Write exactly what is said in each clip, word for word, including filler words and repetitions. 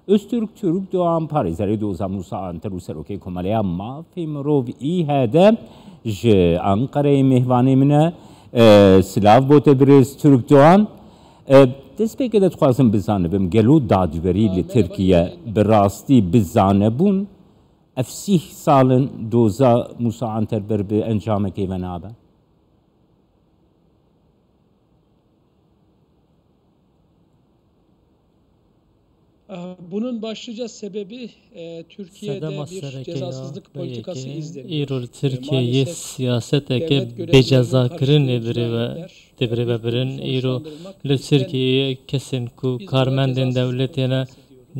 Öztürk Türkdoğan parêzerê doza Musa Anter û serokê Komeleya Mafê Mirov, İHD, ji Ankarayê mêhvanê min e. E, silav bo te birêz Türkdoğan. E, destpêkê de dixwazim bizanibim, gelo dadwerî li Tirkiye bi rastî bi zanebûn ev sîh sal in doza Musa Anter ber bi encamekê ve nabe? Bunun başlıca sebebi e, Türkiye'de Sedema bir sereke ya cezasızlık politikası yekê izleniyor. îro li E, Tirkiye yê maalesef siyaseteke devlet görevlilerinin bêcezakirinê karşıladığı birêve cinayetler, tê birêve birin. Îro li Tirkiyeyê kesên ku karmendên dewletê ne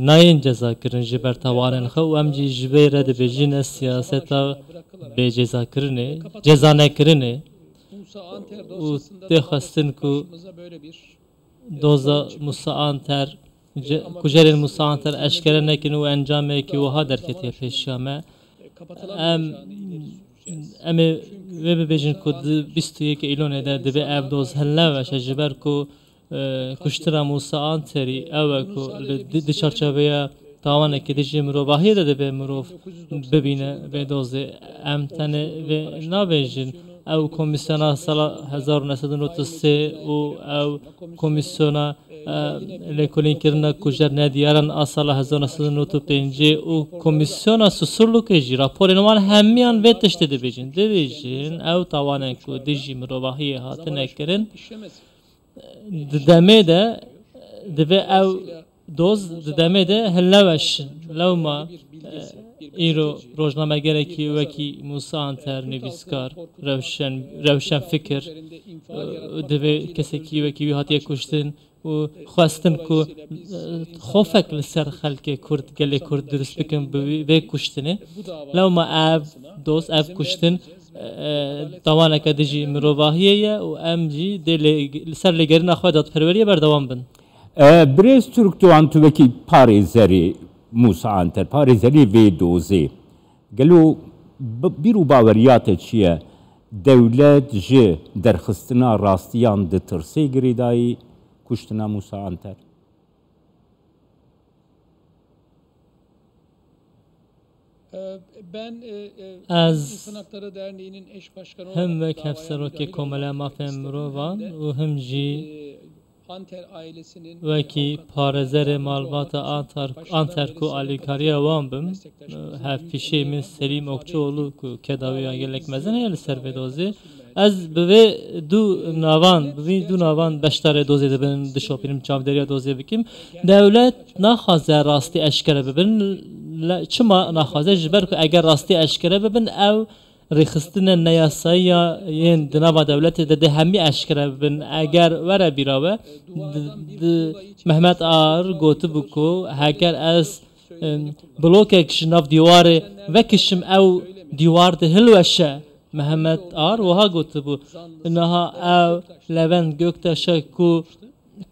nayên cezakirin ji ber tawanên xwe û em jî ji vê re dibêjin ez siyaseta bêcezakirinê, cezanekirinê û tê xwestin ku doza Musa Anter, ce- kujerên Musa Anter eşkere nekin û encamekî wiha derketiye pêşiya me. Em em ê vê bibêjin ku di bîst û yek Îlonê de divê ev doz hilneweşe, ji ber ku e, kuştina Musa Anterî ew e ku li di, di çarçoveya tawanekî dijî mirovahiyê de divê mirov bibîne vê dozê. Em tenê vê nabêjin. Ew komîsyona sala hezar û neh sed û nod û sê û ew komîsyona e, lêkolînkirina kujer nediyaran a sala hezar û neh sed û nod û pêncî û komîsyona Susurlukê jî raporên wan hemiyan vê tiştê dibêjin. Dibêjin ew tawanên ku dijî mirovahiyê hatine kirin, di demê de divê ew doz di demê de hilneweşin. Lewma e, îro rojnamegerekî wekî Musa Anter, nivîskar, rewşen, rewşenfikir, e, divê kesekî wekî wî hatiye kuştin û xwestin ku e, xofek li ser xelkê Kurd, gelê Kurd dirust bikin bi wî- vê kuştinê. Lewma ev doz, ev kuştin e, tawaneke dijî mirovahiyê ye û em jî dê lê, li ser lêgerîna xwe dadperweriyê berdewam bin. E, Birêz Türkdoğan, tu wekî parêzerê Musa Anter, parêzerê vê dozê, gelo bi- bîr û baweriya te çi ye? Dewlet ji derxistina rastiyan ditirse girêdayî kuştina Musa Anter? E, Ben e, e, Ez İnsan Hakları Derneği'nin eş başkanı him olarak wek davaya hevserokê müdahil Komeleya olmak Mafên istemem Mirovan de, û him jî e, Anter ailesinin wekî avukatlarına parêzerê yardımcı olmak malbata için Antar, başkanları Anter ku Sayın alîkariya wan bim, meslektaşımız hevpîşê min Selîm Okçuoğlu ku keda wê ya gelek mezin heye li ser vê dozê. Ez bi vê du navan, bi vî du navan beşdarê dozê dibin, dişopînim çavdêriya dozê bikim. Dewlet naxwaze rastî eşkere bibin. Le- Çima naxwaze? Ji ber ku eger rastî eşkere bibin, ew rêxistine neyasayî ya yên di nava dewletê de dê hemî eşkere bibin. Eger were bîra we, di, di Mehmet Ağar gotibû ku heger ez em, blokek ji nav dîwarê vekişim, ew dîwar dihilweşe. Mehmet Ağar wiha gotibû. Niha ew Levent Göktaş'a ku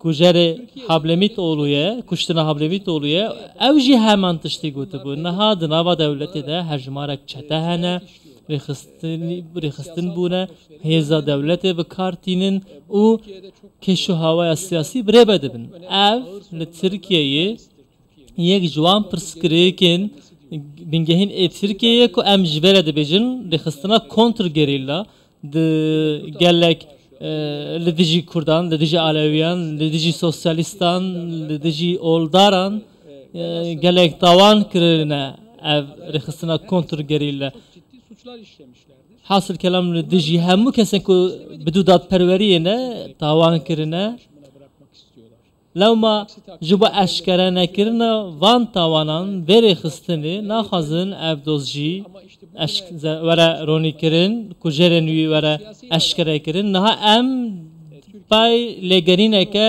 kujerê Hablemîtoğlu ye, kuştina Hablemîtoğlu ye, ew jî heman tiştî gotibû. Niha di nava dewletê de hejmarek çete hene, rêxistinî- rêxistin bûne, hêza dewletê bi kar tînin û kêş û hawaya siyasî birêve dibin. Ev li Tirkiyeyê yek ji wan pirsgirêkên bingehîn ê Tirkiyeyê ku em ji vê re dibêjin rêxistina kontrgerîla di gelek, e, li dijî Kurdan, li dijî Alewiyan, li dijî sosyalîstan, li dijî oldaran, e, gelek tawan kirine ev rêxistina kontrgerîla. Hasil kelam li dijî hemû kesên ku bi dû dadperweriyê ne tawan kirine. Lewma ji bo eşkere nekirina van tawanan vê rêxistinê naxwazin ev doz jî eşk- ze- were ronîkirin, kujerên wî were eşkere kirin. Niha em pay lêgerîneke,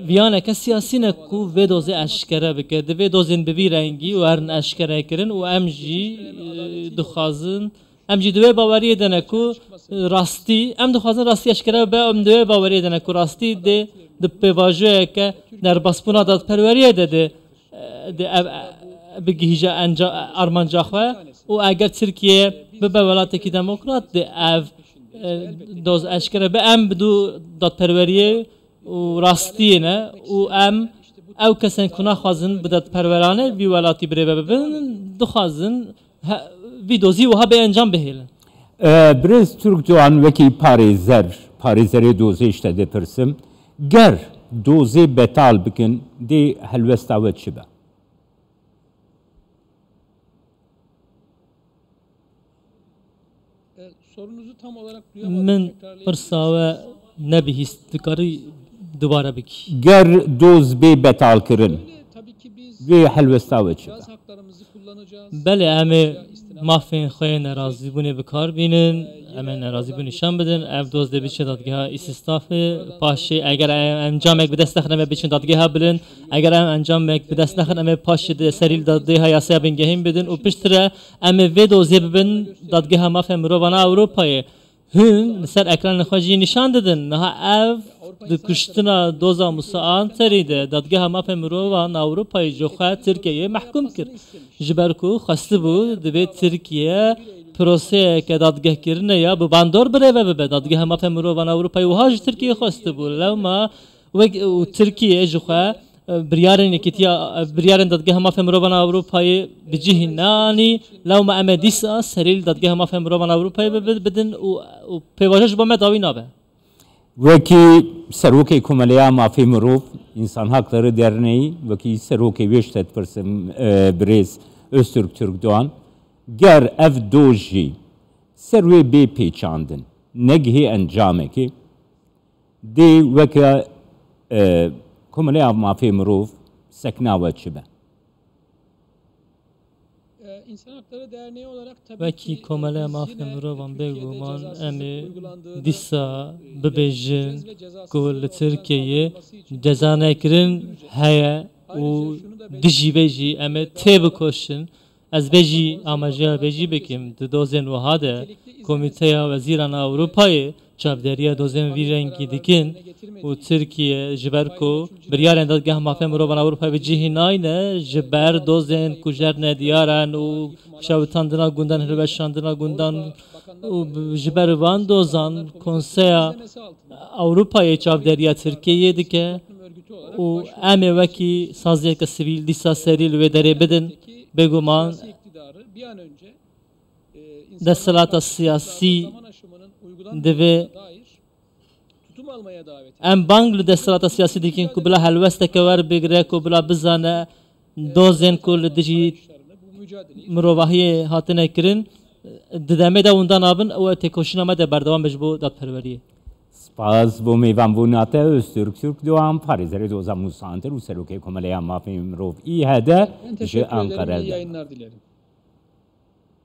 viyaneke siyasî ne ku vê dozê eşkere bike. Divê dozên bi vî rengî werin eşkere kirin û em jî e, dixwazin Em jî di wê baweriyê de ne ku, e, rastî, em dixwazin rastî eşkere be, em di wê baweriyê de ne ku rastî dê di pêvajoyeke derbasbûna dadperweriyê de dê, e, dê ev, e, bigihîje enca-, armanca xwe û eger Tirkiye bibe welatekî demokrat dê ev, e, doz eşkere be, em bi dû dadperweriyê û rastiyê ne û em Ew kesên ku naxwazin bi dadperwerane vî welatî birêve bibin, dixwazin he-, vî dozî wiha bê encam bihêlin. E, Birêz Turk Doğan wekî parêzer, parêzerê dozê ji te dipirsim. Ger dozê betal bikin, dê helwesta we çi be? Min pirsa we nebihîst, dikarî dubare bikî? Ger doz bê betalkirin, vê helwesta we çi be? Belê, em ê mafên xwe yê nerazîbûnê bi kar bînin, em ê nerazîbûn nîşan bidin. Ev doz dê biçe dadgeha îstîsnafê. Paşê eger em encamek bi dest nexin, em ê biçin dadgeha bilind. Eger em encamek bi dest nexin, em ê paşê di serî li dadgeha yasaya bingehîn bidin û piştre em ê vê dozê bibin dadgeha mafên mirovan a Ewropayê. Hûn li ser ekranên xwe jî nîşan didin. Niha ev di kuştina doza Musa Anterî de dadgeha mafên mirovan a Ewropayê ji xwe Tirkiyeyê mehkûm kir. Ji ber ku xwestibû divê Tirkiye proseyeke dadgehkirinê ya bi bandor birêve bibe. Dadgeha mafên mirovan a Ewropayê wiha ji Tirkiyeyê xwestibû. Lewma wek û Tirkiye ji xwe, e, biryarên Yekîtiya, e, biryarên Dadgeha Mafên Mirovan a Ewropayê bi cihî nanî, lewma em ê dîsa serî li Dadgeha Mafên Mirovan a Ewropayê bi-, bi-, bidin û, û pêvajo ji bo me dawî nabe. Wekî Serokê Komeleya Mafê Mirov, İnsan Hakları Derneği, wekî serokê wê ji te dipirsim, e, birêz Öztürk Türkdoğan, ger ev doz jî ser wê bê pêçandin, negihê encamekê, dê weke, e, Komeleya Mafê Mirov sekna we çi be? Wekî Komeleya Mafên Mirovan bêguman em ê dîsa bibêjin ku li Tirkiyeyê cezanekirin heye û dijî vê jî em ê têbikoşin. Ez vê jî amajeya vê jî bikim, di dozên wiha de Komîteya Wezîran a Ewropayê çavderiya dozên vî rengî dikin û Tirkiye ji ber ku biryarên Dadgeha Mafên Mirovan a Ewropayê bi cihî nayne, ji ber dozên ku jerne diyar in û şewitandina gundan, hilweşandina gundan û bi-, ji ber van dozan Konseya Ewropayê çavderiya Tirkiyeyê dike û em ê wekî saziyeke sivîl dîsa serî li wê derê bidin. Bêguman desthilata siyasî divê em bang li desthilata siyasî dikin ku bila helwesteke werbigire, ku bila bizane dozên ku li dijî mirovahiyê hatine kirin, di demê de winda nabin û ew têkoşîna me de berdewam be ji bo dadperweriyê. Spas bo mêvanbûna te, Öztürk Türkdoğan, parêzerê doza Musa Anter û Serokê Komeleya Mafê Mirov, İHD, ji Ankara.